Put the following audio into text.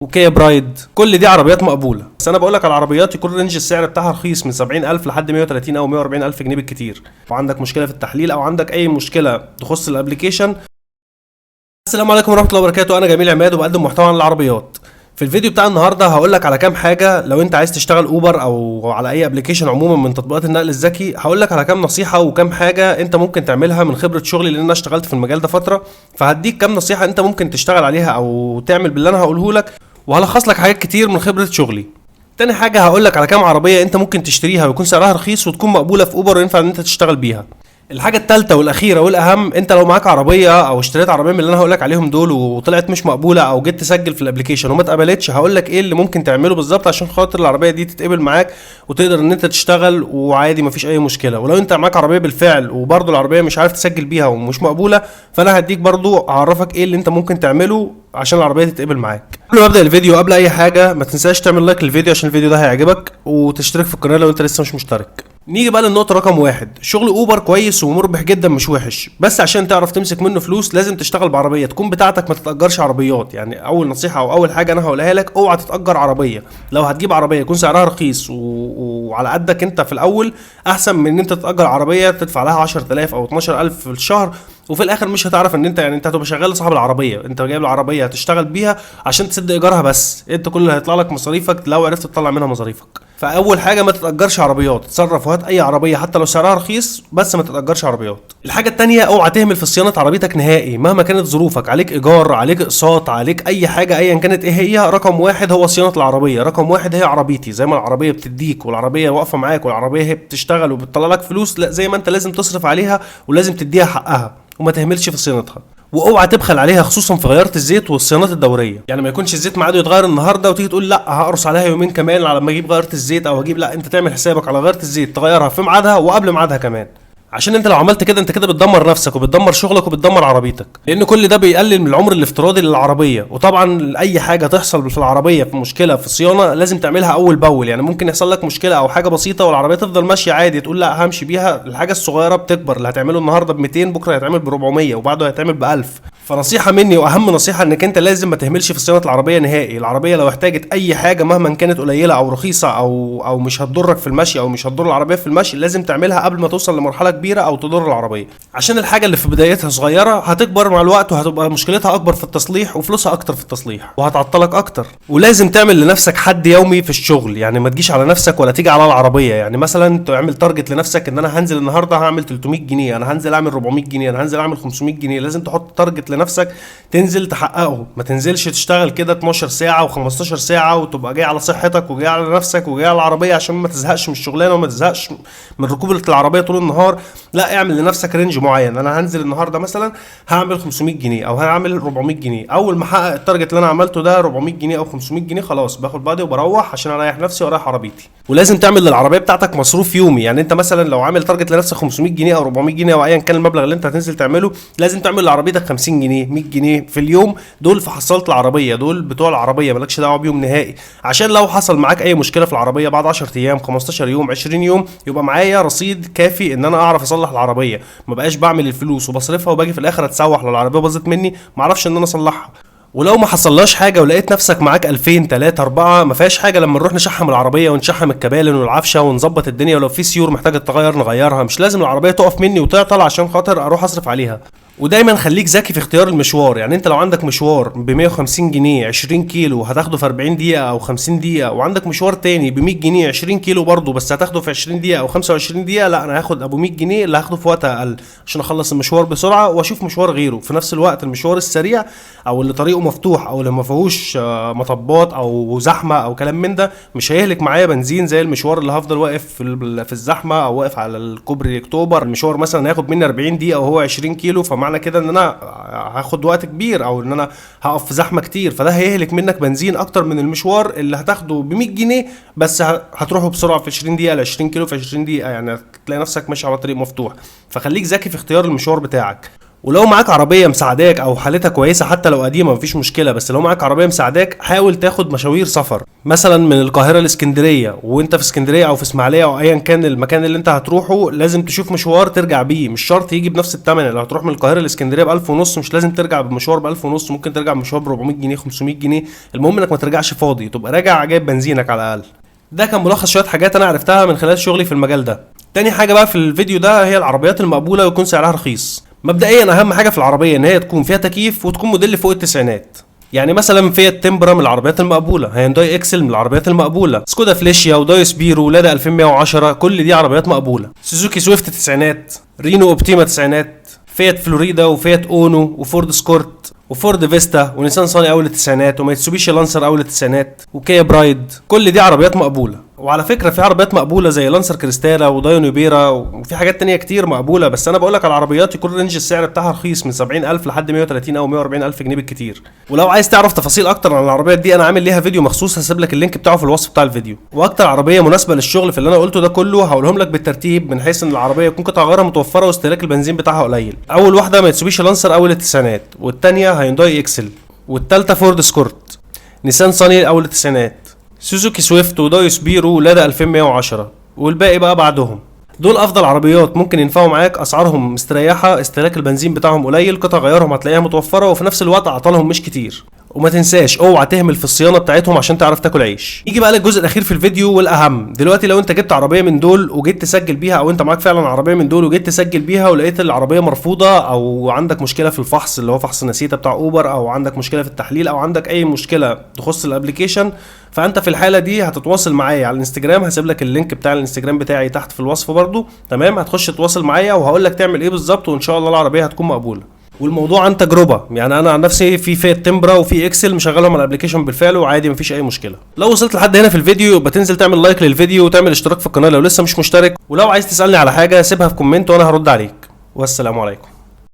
وكيا برايد، كل دي عربيات مقبوله. بس انا بقول لك على العربيات يكون range السعر بتاعها رخيص من 70,000 لحد 130 او 140,000 جنيه بالكتير. وعندك مشكلة في التحليل او عندك اي مشكلة تخص ال application. السلام عليكم ورحمة الله وبركاته، انا جميل عماد وبقدم محتوى عن العربيات. في الفيديو بتاع النهارده هقول لك على كام حاجة لو انت عايز تشتغل اوبر او على اي application عموما من تطبيقات النقل الذكي. هقول لك على كام نصيحة وكام حاجة انت ممكن تعملها من خبره شغلي، لان انا اشتغلت في المجال ده فتره. فهديك كام نصيحة انت ممكن تشتغل عليها او تعمل باللي انا هقوله لك، وهلخص لك حاجات كتير من خبره شغلي. تاني حاجة هقول لك على كام عربية انت ممكن تشتريها ويكون سعرها رخيص وتكون مقبولة في اوبر وينفع ان انت تشتغل بيها. الحاجة التالتة والأخيرة والأهم، أنت لو معاك عربية أو اشتريت عربية من اللي أنا هقولك عليهم دول وطلعت مش مقبولة، أو جيت تسجل في ال application وما اتقبلتش، هقولك إيه اللي ممكن تعمله بالظبط عشان خاطر العربية دي تتقبل معاك وتقدر إن أنت تشتغل وعادي مفيش أي مشكلة. ولو أنت معاك عربية بالفعل وبرضه العربية مش عارف تسجل بيها ومش مقبولة، فأنا هديك برضه أعرفك إيه اللي أنت ممكن تعمله عشان العربية تتقبل معاك. قبل ما ابدا الفيديو، قبل اي حاجة، ما تنساش تعمل like للفيديو عشان الفيديو ده هيعجبك، وتشترك في القناة لو انت لسه مش مشترك. نيجي بقى للنقطة رقم 1. شغل اوبر كويس ومربح جدا مش وحش، بس عشان تعرف تمسك منه فلوس لازم تشتغل بعربيه تكون بتاعتك، ما تتاجرش عربيات. يعني اول نصيحة او اول حاجة انا هقولها لك، اوعى تتاجر عربيه. لو هتجيب عربية يكون سعرها رخيص وعلى قدك انت في الاول، احسن من ان انت تتاجر عربية تدفع لها 10,000 او 12,000 في الشهر، وفي الاخر مش هتعرف ان انت، يعني انت هتبقى شغال لصاحب العربيه. انت جايب العربية هتشتغل بيها عشان تسد ايجارها بس، انت كل اللي هيطلع لك مصاريفك لو عرفت تطلع منها مصاريفك. فاول حاجة ما تتاجرش عربيات، اتصرف وهات اي عربية حتى لو سعرها رخيص، بس ما تتاجرش عربيات. الحاجة التانية، اوعى تهمل في صيانة عربيتك نهائي مهما كانت ظروفك، عليك ايجار، عليك اقساط، عليك اي حاجة ايا كانت ايه هي. رقم 1 هو صيانة العربية، رقم 1 هي عربيتي. زي ما العربية بتديك والعربية واقفة معاك والعربية هي بتشتغل وبتطلع لك فلوس، لا زي ما انت لازم تصرف عليها ولازم تديها حقها وما تهملش في صيانتها. واوعى تبخل عليها خصوصا في غيارة الزيت والصيانات الدورية. يعني ما يكونش الزيت ميعاده يتغير النهارده وتيجي تقول لا هقرص عليها يومين كمان على ما اجيب غيارة الزيت او اجيب، لا انت تعمل حسابك على غيارة الزيت تغيرها في ميعادها وقبل ميعادها كمان، عشان انت لو عملت كده انت كده بتدمر نفسك وبتدمر شغلك وبتدمر عربيتك، لان كل ده بيقلل من العمر الافتراضي للعربية. وطبعا اي حاجة تحصل في العربية في مشكلة في صيانة لازم تعملها اول باول. يعني ممكن يحصل لك مشكلة او حاجة بسيطة والعربية تفضل ماشية عادي، تقول لا همشي بيها. الحاجة الصغيرة بتكبر، اللي هتعمله النهارده ب 200 بكره هيتعمل ب 400 وبعده هيتعمل ب 1000. فنصيحه مني واهم نصيحة انك انت لازم ما تهملش في صيانة العربية نهائي. العربية لو احتاجت اي حاجة مهما كانت قليله او رخيصة او مش هتضرك في المشي او مش هتضر العربية في المشي، لازم تعملها قبل ما توصل لمرحلة كبيرة او تضر العربية، عشان الحاجة اللي في بدايتها صغيرة هتكبر مع الوقت وهتبقى مشكلتها اكبر في التصليح وفلوسها اكتر في التصليح وهتعطلك اكتر. ولازم تعمل لنفسك حد يومي في الشغل، يعني ما تجيش على نفسك ولا تيجي على العربية. يعني مثلا تعمل target لنفسك ان انا هنزل النهارده هعمل 300 جنيه، انا هنزل اعمل 400 جنيه، انا هنزل اعمل 500 جنيه. لازم تحط target لنفسك تنزل تحققه، ما تنزلش تشتغل كده 12 ساعة و15 ساعة وتبقى جاي على صحتك وجاي على نفسك وجاي على العربية، عشان ما تزهقش من الشغلانة وما تزهقش من ركوب العربية طول النهار. لا اعمل لنفسك range معين، انا هنزل النهارده مثلا هعمل 500 جنيه او هعمل 400 جنيه. اول ما احقق ال target اللي انا عملته ده 400 جنيه او 500 جنيه، خلاص باخد بعضي وبروح عشان اريح نفسي واريح عربيتي. ولازم تعمل للعربية بتاعتك مصروف يومي. يعني انت مثلا لو عامل target لنفسك 500 جنيه او 400 جنيه او ايا كان المبلغ اللي انت هتنزل تعمله، لازم تعمل لعربيتك 50 جنيه 100 جنيه في اليوم. دول في حصاله العربية، دول بتوع العربية مالكش دعوه بيهم نهائي، عشان لو حصل معاك اي مشكلة في العربية بعد 10 ايام 15 يوم 20 يوم يبقى معايا رصيد كافي ان انا اعرف اصلح العربية. ما بقاش بعمل الفلوس وبصرفها وباجي في الاخر اتسوح لو العربية باظت مني ما اعرفش ان انا اصلحها. ولو ما حصلهاش حاجة ولقيت نفسك معاك 2000 3 4 ما فيهاش حاجة لما نروح نشحم العربية ونشحم الكبالن والعفشه ونظبط الدنيا، ولو في سيور محتاجه تتغير نغيرها. مش لازم العربية تقف مني وتعطل عشان خاطر اروح اصرف عليها. ودايما خليك ذكي في اختيار المشوار. يعني انت لو عندك مشوار ب 150 جنيه 20 كيلو هتاخده في 40 دقيقة او 50 دقيقة، وعندك مشوار تاني ب 100 جنيه 20 كيلو برضه بس هتاخده في 20 دقيقة او 25 دقيقة، لا انا هاخد ابو 100 جنيه اللي هاخده في وقت اقل عشان اخلص المشوار بسرعة واشوف مشوار غيره. في نفس الوقت المشوار السريع او اللي طريقه مفتوح او اللي ما فيهوش مطبات او زحمة او كلام من ده مش هيهلك معايا بنزين زي المشوار اللي هفضل واقف في الزحمة او واقف على الكوبري اكتوبر. المشوار مثلا هياخد مني 40 دقيقة وهو 20 كيلو، فمعنى كده ان انا هاخد وقت كبير او ان انا هقف في زحمة كتير، فده هيهلك منك بنزين اكتر من المشوار اللي هتاخده ب 100 جنيه بس هتروحه بسرعة في 20 دقيقة ل 20 كيلو في 20 دقيقة، يعني هتلاقي نفسك ماشي على طريق مفتوح. فخليك ذكي في اختيار المشوار بتاعك. ولو معاك عربية مساعداك او حالتها كويسة حتى لو قديمة مفيش مشكلة، بس لو معاك عربية مساعداك حاول تاخد مشاوير سفر مثلا من القاهرة لاسكندريه، وانت في اسكندرية او في اسماعيليه او ايا كان المكان اللي انت هتروحه لازم تشوف مشوار ترجع بيه، مش شرط يجي بنفس الثمن. لو هتروح من القاهرة لاسكندريه ب 1500 مش لازم ترجع بمشوار ب 1500، ممكن ترجع بمشوار ب 400 جنيه 500 جنيه، المهم انك ما ترجعش فاضي، تبقى راجع جايب بنزينك على الاقل. ده كان ملخص شوية حاجات انا عرفتها من خلال شغلي في المجال ده. تاني حاجة بقى في الفيديو ده هي العربيات المقبولة ويكون سعرها رخيص. مبدئيا اهم حاجة في العربية ان هي تكون فيها تكييف وتكون موديل فوق التسعينات. يعني مثلا فيات تمبرا من العربيات المقبولة، هيونداي اكسل من العربيات المقبولة، سكودا فليشيا ودايو سبيرو لادا 2110 كل دي عربيات مقبولة، سوزوكي سويفت تسعينات، رينو اوبتيما تسعينات، فيات فلوريدا وفيات اونو وفورد سكورت وفورد فيستا ونيسان صاني اول التسعينات وميتسوبيشي لانسر اول التسعينات وكيا برايد، كل دي عربيات مقبولة. وعلى فكرة في عربيات مقبولة زي لانسر كريستالا ودايو نيوبيرا وفي حاجات تانية كتير مقبولة، بس انا بقول لك على العربيات يكون range السعر بتاعها رخيص من 70000 لحد 130 او 140000 جنيه بالكتير. ولو عايز تعرف تفاصيل اكتر عن العربيات دي انا عامل ليها فيديو مخصوص، هسيب لك ال link بتاعه في الوصف بتاع الفيديو. واكتر عربية مناسبة للشغل في اللي انا قلته ده كله هقولهم لك بالترتيب من حيث ان العربية يكون قطع غيارها متوفرة واستهلاك البنزين بتاعها قليل. اول واحدة ميتسوبيشي لانسر اول التسعينات، والثانية هيونداي اكسل، والثالثة فورد سكورت، نيسان صاني اول التسعينات، سوزوكي سويفت ودايو سبيرو ولادا 2110، والباقي بقى بعدهم. دول افضل عربيات ممكن ينفعوا معاك، اسعارهم مستريحه، استهلاك البنزين بتاعهم قليل، قطع غيارهم هتلاقيها متوفرة، وفي نفس الوقت اعطالهم مش كتير. وما تنساش اوعى تهمل في الصيانة بتاعتهم عشان تعرف تاكل عيش. نيجي بقى للجزء الاخير في الفيديو والاهم. دلوقتي لو انت جبت عربية من دول وجيت تسجل بيها، او انت معاك فعلا عربية من دول وجيت تسجل بيها ولقيت العربية مرفوضة، او عندك مشكلة في الفحص اللي هو فحص النسيته بتاع اوبر، او عندك مشكلة في التحليل، او عندك اي مشكلة تخص ال application، فانت في الحالة دي هتتواصل معايا على الانستجرام. هسيب لك ال link بتاع الانستجرام بتاعي تحت في الوصف برضو، تمام؟ هتخش تتواصل معايا وهقول لك تعمل ايه بالظبط، وان شاء الله العربية هتكون مقبولة. والموضوع عن تجربه، يعني انا عن نفسي في فيات تمبرا وفي اكسل مشغلهم على ال application بالفعل وعادي مفيش اي مشكلة. لو وصلت لحد هنا في الفيديو يبقى تنزل تعمل like للفيديو وتعمل اشتراك في القناة لو لسه مش مشترك، ولو عايز تسالني على حاجة سيبها في comment وانا هرد عليك. والسلام عليكم.